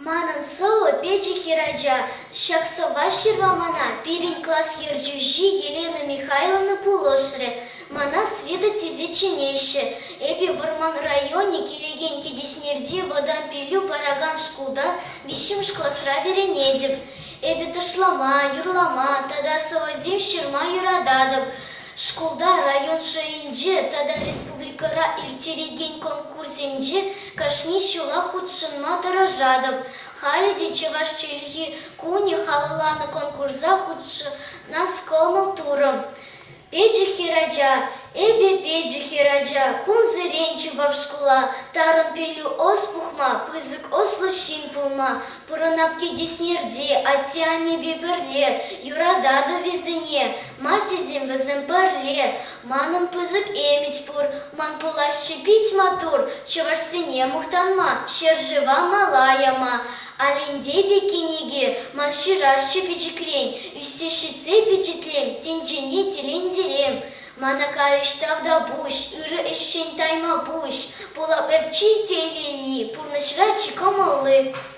Манӑн сӑвӑ печӗ хӗрача. Ҫак сӑвва ҫырма мана пирӗн класс ертӳҫи Елена Михайловна пулӑшрӗ. Мана Света тесе чӗнеҫҫӗ. Эпӗ Вӑрман районӗ килекен Кӗтеснерти вӑтам пӗлӳ паракан шкулта виҫҫӗмӗш класра вӗренетӗп. Эпӗ ташлама, юрлама тата сӑвӑсем ҫырма юрататӑп. Шкулта, район шайӗнче тата республикӑра ирттерекен конкурссенче кашни ҫулах хутшӑнма тӑрӑшатӑп. Халӗ те чӑваш чӗлхи кунӗ халалланӑ конкурса хутшӑнас кӑмӑл турӑм. Печӗ хӗрача, эпӗ печӗ хӗрача, кунсерен чупап шкула, тарӑн пӗлӳ ӑс пухма, пысӑк ӑслӑ ҫын пулма, пурӑнап кӗтеснерте атте-аннепе пӗрле, юрататӑп вӗсене, ма тесен вӗсем пӗрле. Манӑн пысӑк ӗмӗт пур, ман пуласчӗ пит маттур, чӑвашсене мухтанма, ҫӗршыва мала яма. Алентей пек кӗнеке ман ҫырасчӗ пӗчӗкрен, ӳссе ҫитсе пичетлем, тӗнчене тӗлӗнтерем. Мана калӗҫ тавтапуҫ, ырӑ ӗҫчен тайма пуҫ, пулап эп чи телейли, пурнӑҫра чи кӑмӑлли.